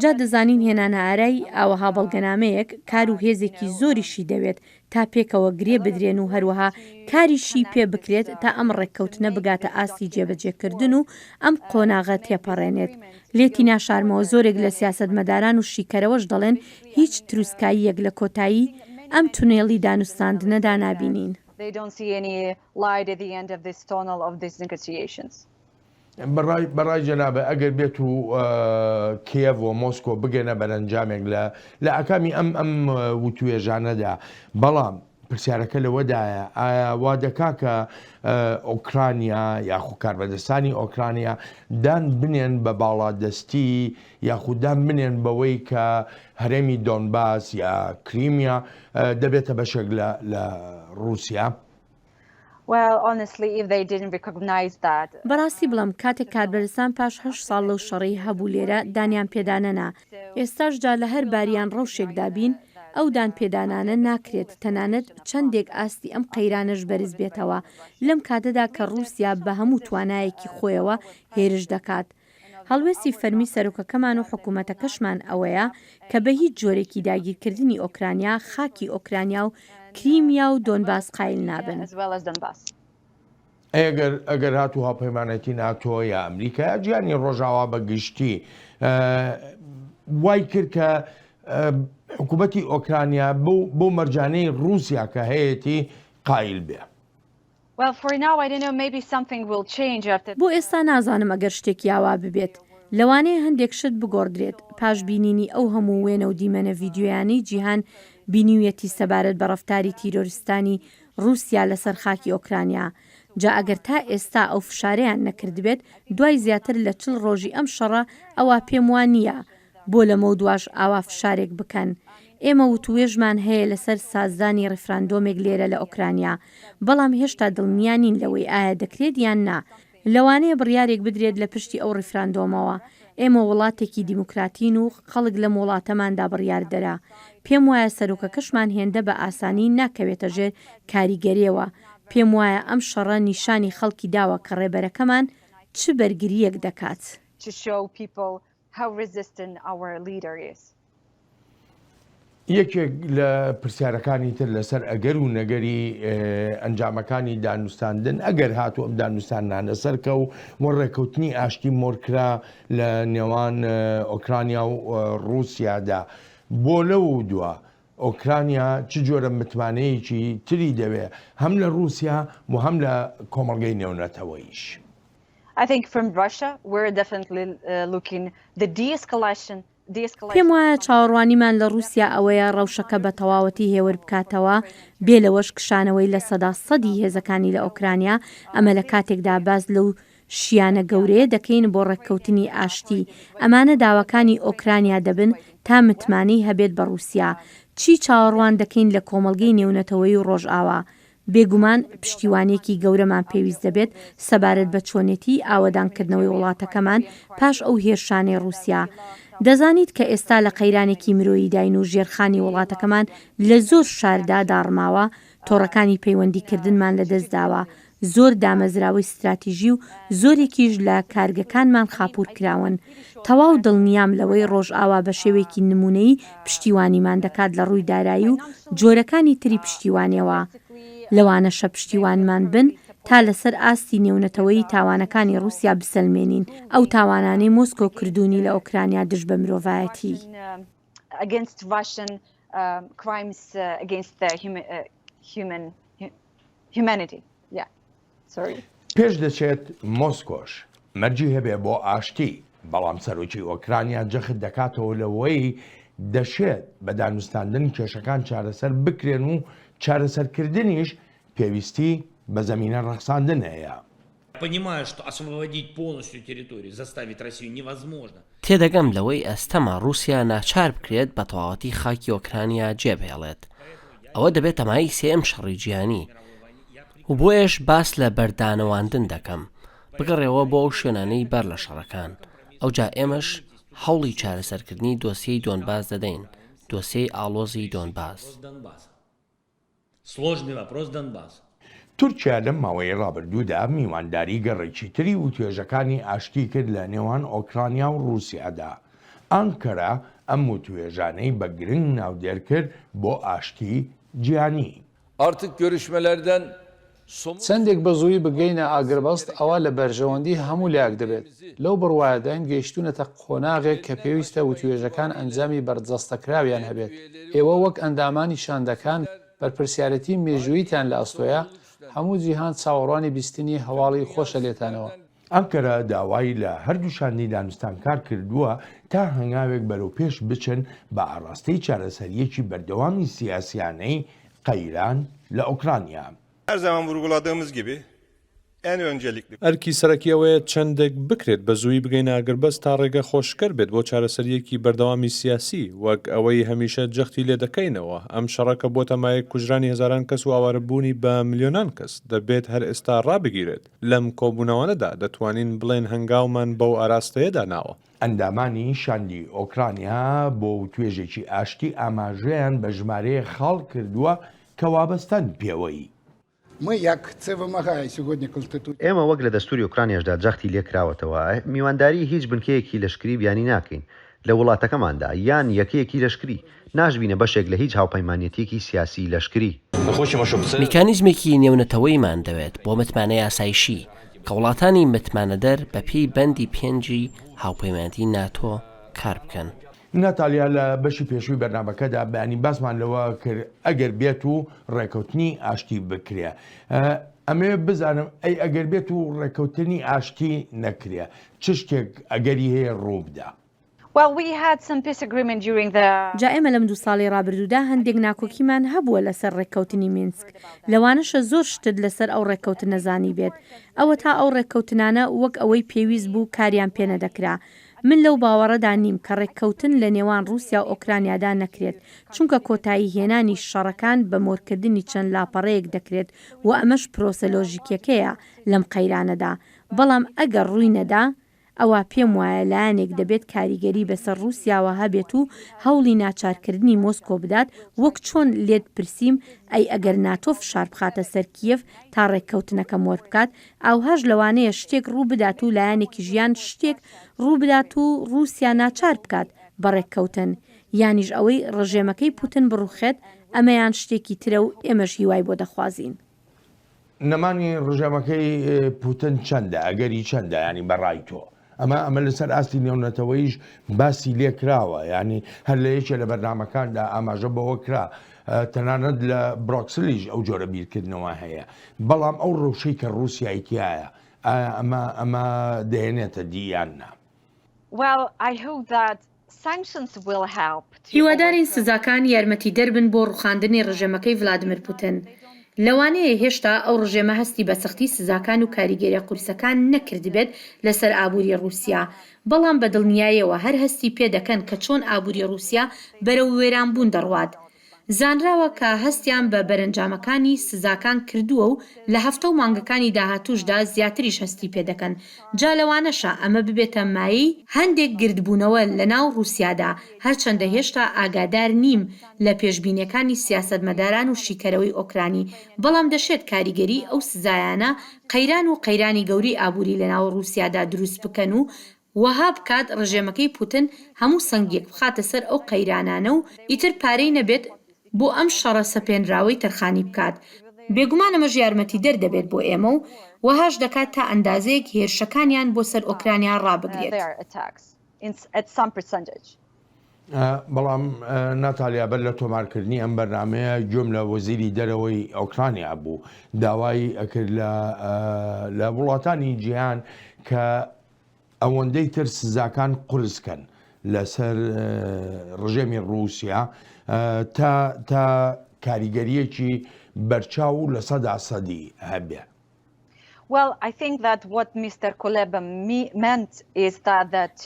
جا دەزانین هێنانەئارای ئاوەها بەڵگەنامەیەک کار و هێزێکی زۆریشی دەوێت تا پێکەوە گرێ بدرێن و هەروەها کاریشی پێ بکرێت تا ئەم ڕێککەوتنە بگاتە ئاستی جێبەجێکردن و ئەم قۆناغە تێپەڕێنێت. لێتی ناشارمەوە زۆرێک لە سیاسەتمەداران و شیکەرەوەش دەڵێن هیچ تروسکاییەک لە کۆتایی ئەم تونێڵی دانوستاندنەدا نابینین. بەڕای بەڕای جەنابت ئەگەر بێت و کیێڤ و مۆسکۆ بگەنە بەرەنجامێک لە لە ئاکامی ئەم ئەم وتوێژانەدا بەڵام پرسیارەکە لەوەدایە ئایا وا دەکا کە ئۆکرانیا یاخو کاربەدەستانی ئۆکرانیا دان بنێن بە باڵادەستی یاخود دان بنێن بەوەی کە هەرێمی دۆنباس یا کریمیا دەبێتە بەشێک لە لە ڕووسیا؟ بەڕاستی بڵێم کاتێک کاربەدەستان پاش هەشت ساڵ لەو شەڕەی هەبوو لێرە دانیان پێدا نەنا، ئێستاش جا لە هەر بار یان ڕەوشێکدا بین ئەو دانپێدانانە ناکرێت تەنانەت چەندێک ئاستی ئەم قەیرانەش بەرز بێتەوە لەم کاتەدا کە ڕووسیا بە هەموو توانایەکی خۆیەوە هێرش دەکات هەڵوێستی فەرمی سەرۆکەکەمان و حکومەتەکەشمان ئەوەیە کە بە هیچ جۆرێکی داگیرکردنی ئۆکرانیا خاکی ئۆکرانیا و کریمیا و دۆنباس قایل نابن. ئەی ئەگەر ئەگەر هاتوو هاوپەیمانێتی ناتۆ یا ئەمریکا یا جیهانی ڕۆژاوا بە گشتی وای کرد کە حکوومەتی ئۆکرانیا بۆ مەرجانەی ڕووسیا کە هەیەتی قایل بێ. بۆ ئێستا نازانم ئەگەر شتێکی ئاوا ببێت، لەوانەیە هەندێک شت بگۆڕدرێت پاش بینینی ئەو هەموو وێنە و دیمەنە ڤیدیۆیانەی جیهان بینیویەتی سەبارەت بە ڕەفتاری تیرۆریستانی ڕووسیا لەسەر خاکی ئۆکرانیا. جا ئەگەر تا ئێستا ئەو فشارەیان نەکردبێت دوای زیاتر لە 40 ڕۆژی ئەم شەڕە ئەوا پێم وا نییە بۆ لەمەودواش ئاوا فشارێک بکەن. ئێمە وتووێژمان هەیە لەسەر سازدانی ڕیفراندۆمێک لێرە لە ئۆکرانیا، بەڵام هێشتا دڵنیا نین لەوەی ئایا دەکرێت یان نا. لەوانەیە بڕیارێک بدرێت لە پشتی ئەو ڕیفراندۆمەوە. ئێمە وڵاتێکی دیموکراتین و خەڵک لەم وڵاتەماندا بڕیاردەرە. پێم وایە سەرۆکەکەشمان هێندە بە ئاسانی ناکەوێتە ژێر کاریگەریەوە. پێم وایە ئەم شەڕە نیشانی خەڵکی داوە کە ڕێبەرەکەمان چ بەرگرییەک دەکات. How resistant our leader is. یەکێک لە پرسیارەکانی تر لەسەر ئەگەر و نەگەری ئەنجامەکانی دانوستاندن ئەگەر هاتوو ئەم دانوستانانە سەرکەو و ڕێکەوتنی ئاشتی مۆرکرا لە نێوان ئۆکرانیا و ڕووسیادا بۆ لەو دوا ئۆکرانیا چ جۆرە متمانەیەکی تری دەوێ هەم لە ڕووسیا و هەم لە کۆمەڵگەی نێونەتەوەیش؟ I think from Russia we're definitely looking the de-escalation پێم وایە چاوەڕوانیمان لە ڕووسیا ئەوەیە ڕەوشەکە بە تەواوەتی هێور بکاتەوە، بێ لەوەش کشانەوەی لە سەدا سەدی هێزەکانی لە ئۆکرانیا، ئەمە لە کاتێکدا باس لەو شیانە گەورەیە دەکەین بۆ ڕێککەوتنی ئاشتی، ئەمانە داواکانی ئۆکرانیا دەبن تا متمانەی هەبێت بە ڕووسیا. چی چاوەڕوان دەکەین لە کۆمەڵگەی نێونەتەوەیی و ڕۆژئاوا؟ بێگومان پشتیوانییەکی گەورەمان پێویست دەبێت سەبارەت بە چۆنێتیی ئاوەدانکردنەوەی وڵاتەکەمان پاش ئەو هێرشانەی ڕووسیا. دەزانیت کە ئێستا لە قەیرانێکی مرۆییداین و ژێرخانی وڵاتەکەمان لە زۆر شاردا داڕماوە، تۆڕەکانی پەیوەندیکردنمان لەدەستداوە، زۆر دامەزراوەی ستراتیژی و زۆرێکیش لە کارگەکانمان خاپوور کراون. تەواو دڵنیام لەوەی ڕۆژئاوا بە شێوەیەکی نموونەیی پشتیوانیمان دەکات لە ڕووی دارایی و جۆرەکانی تری پشتیوانیەوە. لەوانەشە پشتیوانمان بن تا لەسەر ئاستی نێونەتەوەیی تاوانەکانی ڕووسیا بسەلمێنین، ئەو تاوانانەی مۆسکۆ کردوونی لە ئۆکرانیا دژ بە مرۆڤایەتی. پێش دەچێت مۆسکۆش مەرجی هەبێ بۆ ئاشتی، بەڵام سەرۆکی ئۆکرانیا جەخت دەکاتەوە لەوەی دەشێت بە دانوستاندن کێشەکان چارەسەر بکرێن و چارەسەرکردنیش پێویستی بە زەمینە ڕەخساندن هەیە. تێدەگەم لەوەی ئەستەمە ڕووسیا ناچار بکرێت بە تەواوەتی خاکی ئۆکرانیا جێبهێڵێت. ئەوە دەبێتە مایەی سێیەم شەڕی جیهانی و بۆیەش باس لە بەردانەواندن دەکەم. بگەڕێوە بۆ ئەو شوێنانەی بەر لە شەڕەکان. ئەوجا ئێمەش هەوڵی چارەسەرکردنی دۆسیەی دۆنباس دەدەین، دۆسیەی ئاڵۆزی دۆنباس. سڵۆژنی ڤاپرۆس دەنباس. تورکیا لەم ماوەیەی ڕابردوودا میوانداری گەڕێکی تری وتوێژەکانی ئاشتی کرد لە نێوان ئۆکرانیا و ڕووسیادا. ئانکەرە ئەم وتوێژانەی بە گرنگ ناودێر کرد بۆ ئاشتی جیهانی. Artık görüşmelerden somut چەندێک بە زوویی بگەینە ئاگربەست ئەوا لە بەرژەوەندی هەموو لایەک دەبێت. لەو بڕوایەداین گەیشتوونەتە قۆناغێک کە پێویستە وتوێژەکان ئەنجامی بەرجەستەکراویان هەبێت. ئێوە وەک ئەندامانی شاندەکان بەرپرسیارێتی مێژووییتان لە ئەستۆیە، هەموو جیهان چاوەڕوانی بیستنی هەواڵی خۆشە لێتانەوە. ئەنکەرە داوای لە هەردوو شاندی دانوستانکار کردووە تا هەنگاوێک بەرەو پێش بچن بە ئاڕاستەی چارەسەرییەکی بەردەوامی سیاسیانەی قەیران لە ئۆکرانیا. Her zaman vurguladığımız gibi en öncelikli. ئەرکی سەرەکی ئەوەیە چەندێک بکرێت بە زوویی بگەینە ئاگربەست تا ڕێگە خۆشکەر بێت بۆ چارەسەرییەکی بەردەوامی سیاسی، وەک ئەوەی هەمیشە جەختی لێ دەکەینەوە، ئەم شەڕە کە بۆتە مایەی کوژرانی هەزاران کەس و ئاوارەبوونی بە ملیۆنان کەس، دەبێت هەر ئێستا ڕابگیرێت. لەم کۆبوونەوانەدا دەتوانین بڵێین هەنگاومان بەو ئاراستەیەدا ناوە. ئەندامانی شاندی ئۆکرانیا بۆ وتوێژێکی ئاشتی ئاماژەیان بە ژمارەیەک خاڵ کردووە کە وابەستەن پێوەی. ئێمە وەک لە دەستووری ئۆکرانیاشدا جەختی لێ کراوەتەوە، میوانداریی هیچ بنکەیەکی لەشکری بیانی ناکەین لە وڵاتەکەماندا، یان یەکەیەکی لەشکری، ناشبینە بەشێک لە هیچ هاوپەیمانێتییەکی سیاسیی لەشکری. میکانیزمێکی نێونەتەوەیمان دەوێت بۆ متمانەی ئاسایشی، کە وڵاتانی متمانەدەر بەپێی بەندی پێنجی هاوپەیمانێتی ناتۆ کار بکەن. ناتالیا لە بەشی پێشووی بەرنامەکەدا بەیانی باسمان لەوە کرد ئەگەر بێت و ڕێکەوتنی ئاشتی بکرێ ئەمەوێ بزانم ئەی ئەگەر بێت و ڕێکەوتنی ئاشتی نەکرێ چ شتێک ئەگەری هەیە ڕووبدا؟ جا ئێمە لەم دوو ساڵەی ڕابردوودا هەندێک ناکۆکیمان هەبووە لەسەر ڕێککەوتنی مینسک، لەوانەشە زۆر شتت لەسەر ئەو ڕێککەوتنە زانیبێت. ئەوەتا ئەو ڕێککەوتنانە وەک ئەوەی پێویست بوو کاریان پێنەدەکرا. من لەو باوەڕەدا نیم کە ڕێککەوتن لە نێوان ڕووسیا و ئۆکرانیادا نەکرێت، چونکە کۆتایی هێنانی شەڕەکان بە مۆرکردنی چەند لاپەڕەیەک دەکرێت و ئەمەش پرۆسە لۆژیکیەکەیە لەم قەیرانەدا. بەڵام ئەگەر ڕووی نەدا، ئەوا پێم وایە لایەنێک دەبێت کاریگەری بەسەر ڕووسیاوە هەبێت و هەوڵی ناچارکردنی مۆسکۆ بدات، وەک چۆن لێت پرسیم ئەی ئەگەر ناتۆ فشار بخاتە سەر کیێڤ تا ڕێککەوتنەکە مۆر بکات، ئاوهاش لەوانەیە شتێک ڕوو بدات و لایەنێکیش یان شتێک ڕوو بدات و ڕووسیا ناچار بکات بە ڕێککەوتن، یانیش ئەوەی ڕژێمەکەی پوتن بڕوخێت، ئەمەیان شتێکی ترە و ئێمەش هیوای بۆ دەخوازین. نەمانی ڕژێمەکەی پوتن چەندە ئەگەری چەندە ینی بەڕای تۆ ئەمە ئەمە لەسەر ئاستی نێونەتەوەیش باسی لێکراوە ینی هەر لە یەکێ لە بەرنمەکاندا ئاماژە بەوە کرا تەنانەت لە برۆکسلیش ئەو جۆرە بیرکردنەوە هەیە بەڵام ئەو ڕەوشەی کە ڕووسیای تایە ئایا ئەمە ئەمە دەهێنێتە دیان نا Well, I hope that sanctions will help to هیوادارین سزاکان یارمەتیدەر بن بۆ ڕووخاندنی ڕژێمەکەی ڤلادیمیر پوتن. لەوانەیە هێشتا ئەو ڕژێمە هەستی بە سەختی سزاکان و کاریگەریە قورسەکان نەکردبێت لەسەر ئابووری ڕووسیا، بەڵام بە دڵنیایەوە هەر هەستی پێدەکەن کە چۆن ئابووری ڕووسیا بەرەو وێرانبوون دەڕوات. زانراوە کە هەستیان بە بەرەنجامەکانی سزاکان کردووە و لە هەفتە و مانگەکانی داهاتووشدا زیاتریش هەستی پێدەکەن، جا لەوانەشە ئەمە ببێتە مایەی هەندێک گردبوونەوە لەناو ڕووسیادا، هەرچەندە هێشتا ئاگادار نیم لە پێشبینیەکانی سیاسەتمەداران و شیکەرەوەی ئۆکرانی، بەڵام دەشێت کاریگەریی ئەو سزایانە قەیران و قەیرانی گەورەی ئابووری لەناو ڕووسیادا دروست بکەن و وەها بکات ڕژێمەکەی پوتن هەموو سەنگێک بخاتە سەر ئەو قەیرانانە و ئیتر پارەی نەبێت بۆ ئەم شەڕە سەپێنراوەی تەرخانی بکات. بێگومان ئەمەش یارمەتیدەر دەبێت بۆ ئێمە و وەهاش دەکات تا ئەندازەیەک هێرشەکانیان بۆ سەر ئۆکرانیا ڕابگرێت. بەڵام ناتالیا بەر لە تۆمارکردنی ئەم بەرنامەیە گوێم لە وەزیری دەرەوەی ئۆکرانیا بوو داوای ئەکرد لە لە وڵاتانی جیهان کە ئەوەندەی تر سزاکان قورس کەن لەسەر ڕژێمی ڕووسیا تا تا کاریگەریەکی بەرچاو و لە سەدا سەدی هەبێ.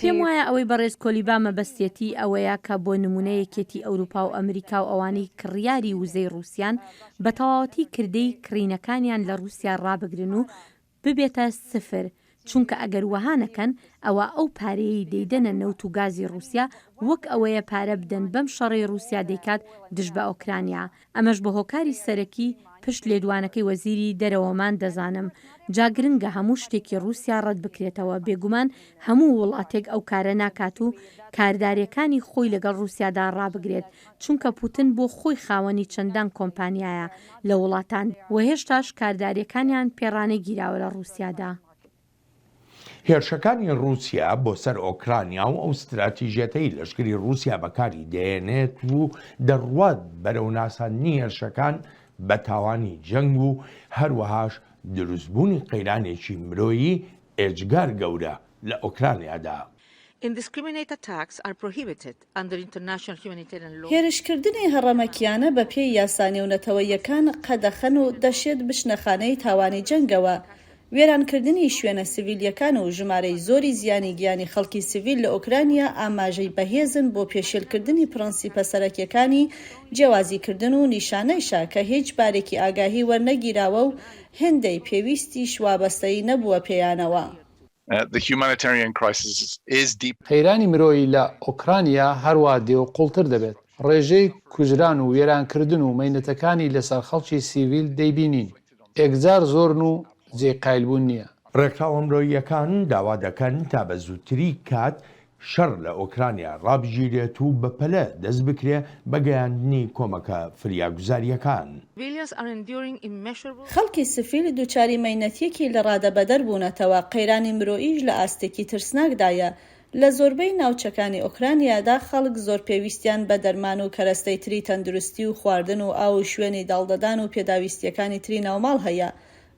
پێم وایە ئەوەی بەڕێز کۆلیبا مەبەستیەتی ئەوەیە کە بۆ نموونە یەکێتی ئەوروپا و ئەمریکا و ئەوانەی کڕیاری وزەی ڕووسیان بە تەواوەتی کردەی کڕینەکانیان لە ڕووسیا ڕابگرن و ببێتە سفر، چونکە ئەگەر وەها نەکەن ئەوا ئەو پارەیەی دەیدەنە نەوت و گازی ڕووسیا وەک ئەوەیە پارە بدەن بەم شەڕەی ڕووسیا دەیکات دژ بە ئۆکرانیا، ئەمەش بە هۆکاری سەرەکی پشت لێدوانەکەی وەزیری دەرەوەمان دەزانم، جا گرنگە هەموو شتێکی ڕووسیا ڕەت بکرێتەوە، بێگومان هەموو وڵاتێک ئەو کارە ناکات و کارداریەکانی خۆی لەگەڵ ڕووسیادا ڕابگرێت، چونکە پوتن بۆ خۆی خاوەنی چەندان کۆمپانیایە لە وڵاتان و هێشتاش کارداریەکانیان پێ ڕانەگیراوە لە ڕوسیادا. هێرشەکانی ڕووسیا بۆ سەر ئۆکرانیا و ئەو ستراتیژیەتەی لەشکری ڕووسیا بەکاری دەهێنێت و دەڕوات بەرەو ناساندنی هێرشەکان بە تاوانی جەنگ و هەروەهاش دروستبوونی قەیرانێکی مرۆیی ئێجگار گەورە لە ئۆکرانیادا. هێرشکردنی هەڕەمەکییانە بەپێی یاسا نێونەتەوەییەکان قەدەخەن و دەشێت بچنە خانەی تاوانی جەنگەوە. وێرانکردنی شوێنە سڤیلییەکان و ژمارەی زۆری زیانی گیانی خەڵکی سڤیل لە ئۆکرانیا ئاماژەی بەهێزن بۆ پێشێلکردنی پرەنسیپە سەرەکییەکانی جیاوازیکردن و نیشانەیشە کە هیچ بارێکی ئاگاهی وەرنەگیراوە و هێندەی پێویستیش وابەستەیی نەبووە پێیانەوە. قەیرانی مرۆیی لە ئۆکرانیا هەروا دێ و قوڵتر دەبێت. ڕێژەی کوژران و وێرانکردن و مەینەتەکانی لەسەر خەڵکی سیڤیل دەیبینین، ئێکجار زۆرن و جێی قایلبوون نییە. ڕێکخراوە مرۆییەکان داوا دەکەن تا بە زووتری کات شەڕ لە ئۆکرانیا ڕابگیرێت و بەپەلە دەست بکرێ بە گەیاندنی کۆمەکە فریاگوزارییەکان. خەڵکی سفیل دووچاری مەینەتییەکی لەڕادەبەدەر بوونەتەوە، قەیرانی مرۆییش لە ئاستێکی ترسناکدایە. لە زۆربەی ناوچەکانی ئۆکرانیادا خەڵک زۆر پێویستیان بە دەرمان و کەرەستەی تری تەندروستی و خواردن و ئاو و شوێنی داڵدەدان و پێداویستییەکانی تری ناوماڵ هەیە.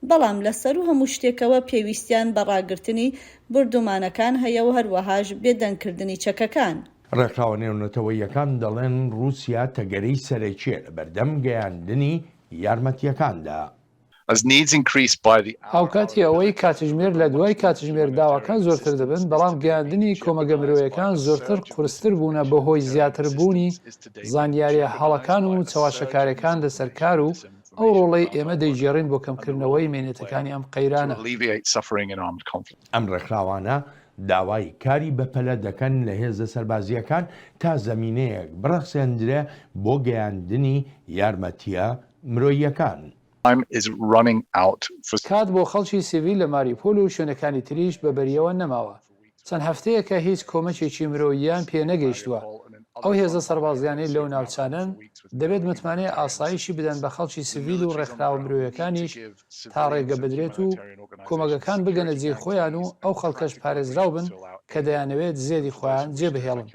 بەڵام لە سەروو هەموو شتێکەوە پێویستیان بە ڕاگرتنی بوردومانەکان هەیە و هەروەهاش بێدەنگکردنی چەکەکان. ڕێکخراوە نێونەتەوەییەکان دەڵێن ڕووسیا تەگەرەی سەرەکییە لەبەردەم گەیاندنی یارمەتییەکاندا. هاوکاتی ئەوەی کاتژمێر لە دوای کاتژمێر داواکان زۆرتر دەبن، بەڵام گەیاندنی کۆمەگە مرۆیەکان زۆرتر قورستر بوونە بەهۆی زیاتربوونی زانیارییە هەڵەکان و چەواشەکاریەکان لەسەر کار و ئەو ڕۆڵەی ئێمە دەیگێڕین بۆ کەمکردنەوەی مەینەتەکانی ئەم قەیرانە. ئەم ڕێکخراوانە داوای کاری بەپەلە دەکەن لە هێزە سەربازییەکان تا زەمینەیەک بڕەخسێندرێ بۆ گەیاندنی یارمەتییە مرۆییەکان. کات بۆ خەڵکی سیڤیل لە ماریوپۆل و شوێنەکانی تریش بە بەریەوە نەماوە. چەند هەفتەیەکە هیچ کۆمەکێکی مرۆییان پێ نەگەیشتووە. ئەو هێزە سەربازیانەی لەو ناوچانەن دەبێت متمانەی ئاسایشی بدەن بە خەڵکی سڤیل و ڕێکخراوە مرۆیەکانیش تا ڕێگە بدرێت و کۆمەکەکان بگەنە جێی خۆیان و ئەو خەڵکەش پارێزراو بن کە دەیانەوێت زێدی خۆیان جێبهێڵن.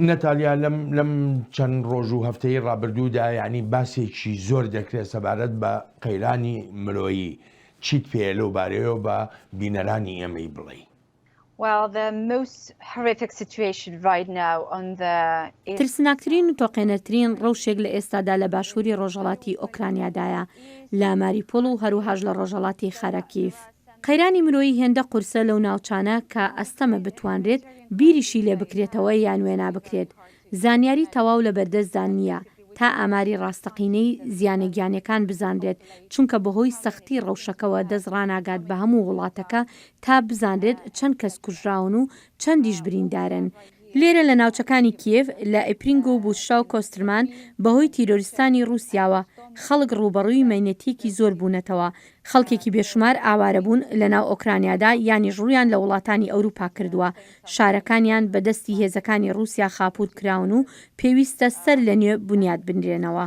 نەتالیا لەم لەم چەند ڕۆژ و هەفتەی ڕابردوودا یانی باسێکی زۆر دەکرێت سەبارەت بە قەیرانی مرۆیی چیت پێیە لەو بارەیەوە بە بینەرانی ئێمەی بڵێی؟ ترسناکترین و تۆقێنەرترین ڕەوشێک لە ئێستادا لە باشووری ڕۆژهەڵاتی ئۆکرانیادایە، لە ماریپۆل و هەروەهاش لە ڕۆژهەڵاتی خاراکیف. قەیرانی مرۆیی هێندە قورسە لەو ناوچانە کە ئەستەمە بتوانرێت بیریشی لێ بکرێتەوە یان وێنا بکرێت. زانیاری تەواو لە بەردەستدا نییە تا ئاماری ڕاستەقینەی زیانە گیانیەکان بزانرێت، چونکە بەهۆی سەختی ڕەوشەکەوە دەست ڕاناگات بە هەموو وڵاتەکە تا بزانرێت چەند کەس کوژراون و چەندیش بریندارن. لێرە لە ناوچەکانی کیێڤ، لە ئیپرینگ و بوچا و کۆسترمان بەهۆی تیرۆریستانی ڕووسیاوە خەڵک ڕووبەڕووی مەینەتییەکی زۆر بوونەتەوە، خەڵکێکی بێشومار ئاوارەبوون لەناو ئۆکرانیادا یانیش ڕوویان لە وڵاتانی ئەوروپا کردووە، شارەکانیان بە دەستی هێزەکانی ڕووسیا خاپوور کراون و پێویستە سەر لە نوێ بونیاد بنرێنەوە.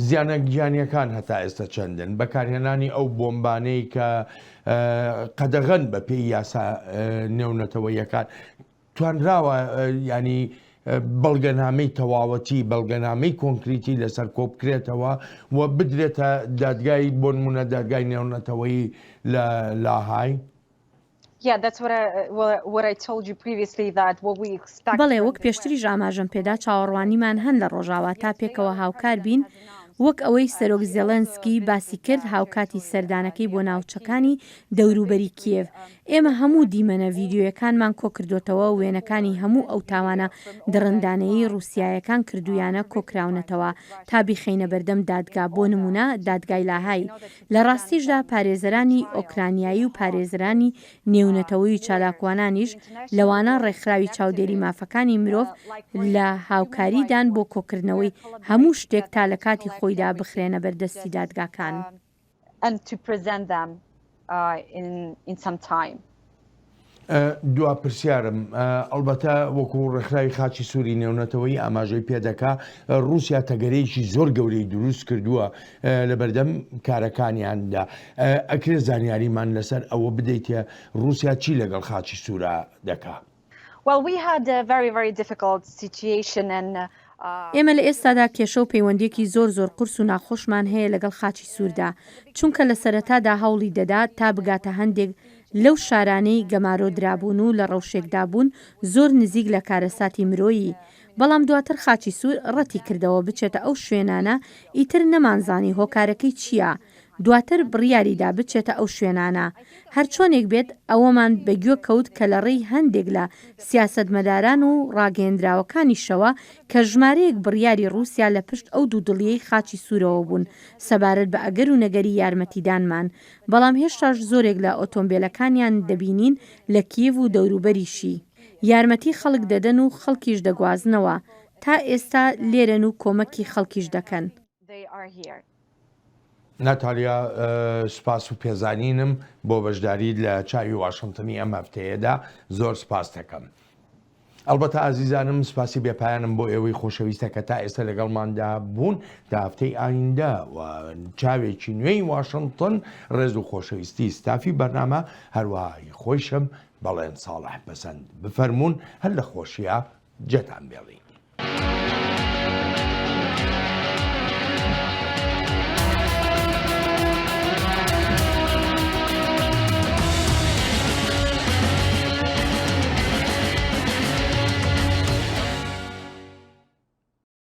زیانە گیانیەکان هەتا ئێستا چەندن؟ بەکارهێنانی ئەو بۆمبانەی کە قەدەغەن بە پێی یاسا نێونەتەوەیەکان توانراوە ینی بەڵگەنامەی تەواوەتی بەڵگەنامەی کۆنکریتی لەسەر کۆبکرێتەوە و بدرێتە دادگای بۆنمونە دادگای نێونەتەوەیی لە لاهای؟ بەڵێ، وەک پێشتریش ئاماژەم پێدا چاوەڕوانیمان هەن لە ڕۆژاوا تا پێکەوە هاوکار بین، وەک ئەوەی سەرۆک زێڵێنسکی باسی کرد هاوکاتی سەردانەکەی بۆ ناوچەکانی دەوروبەری کیێڤ، ئێمە هەموو دیمەنە ڤیدیۆیەکانمان کۆکردۆتەوە، وێنەکانی هەموو ئەو تاوانە دڕندانەیەی ڕووسیایەکان کردوویانە کۆکراونەتەوە تا بیخەینە بەردەم دادگا، بۆ نموونە دادگای لاهای. لە ڕاستیشدا پارێزەرانی ئۆکرانیایی و پارێزرانی نێونەتەوەی و چالاکوانانیش، لەوانە ڕێکخراوی چاودێری مافەکانی مرۆڤ لە هاوکاریدان بۆ کۆکردنەوەی هەموو شتێک تا لە کاتی خۆیدا بخرێنە بەردەستی دادگاکان. دوا پرسیارم، ئەڵبەتە وەکو ڕێکخراوی خاچی سووری نێونەتەوەیی ئاماژەی پێدەکا، ڕووسیا تەگەرەیەکی زۆر گەورەی دروست کردووە لە بەردەم کارەکانیاندا. ئەکرێ زانیاریمان لەسەر ئەوە بدەیتێ ڕووسیا چی لەگەڵ خاچی سوورا دەکا؟ ئێمە لە ئێستادا کێشە و پەیوەندییەکی زۆر زۆر قورس و ناخۆشمان هەیە لەگەڵ خاچی سووردا، چونکە لە سەرەتادا هەوڵی دەدا تا بگاتە هەندێک لەو شارانەی گەمارۆ درابوون و لە ڕەوشێکدا بوون زۆر نزیک لە کارەساتی مرۆیی، بەڵام دواتر خاچی سوور ڕەتی کردەوە بچێتە ئەو شوێنانە، ئیتر نەمانزانی هۆکارەکەی چییە، دواتر بڕیاری دا بچێتە ئەو شوێنانە. هەرچۆنێک بێت ئەوەمان بە گوێ کەوت کە لە ڕێی هەندێک لە سیاسەتمەداران و ڕاگەیەندراوەکانیشەوە کە ژمارەیەک بڕیاری ڕووسیا لە پشت ئەو دوودڵییەی خاچی سوورەوە بوون سەبارەت بە ئەگەر و نەگەری یارمەتیدانمان بەڵام هێشتاش زۆرێک لە ئۆتۆمبێلەکانیان دەبینین لە کیێڤ و دەوروبەریشی یارمەتی خەڵک دەدەن و خەڵکیش دەگوازنەوە تا ئێستا لێرەن و کۆمەکی خەڵکیش دەکەن. ناتالیا سوپاس و پێزانینم بۆ بەشداریت لە چاوی واشنتنی ئەم هەفتەیەدا زۆر سوپاست دەکەم. ئەڵبەتە ئازیزانم سوپاسی بێپایانم بۆ ئێوەی خۆشەویستە کە تا ئێستا لەگەڵماندا بوون تا هەفتەی ئایندە و چاوێکی نوێی واشنتن ڕێز و خۆشەویستی ستافی بەرنامە هەروەها هی خۆیشم. بەڵێن ساڵح پەسەند بفەرموون هەر لە خۆشیا جێتان بێڵین.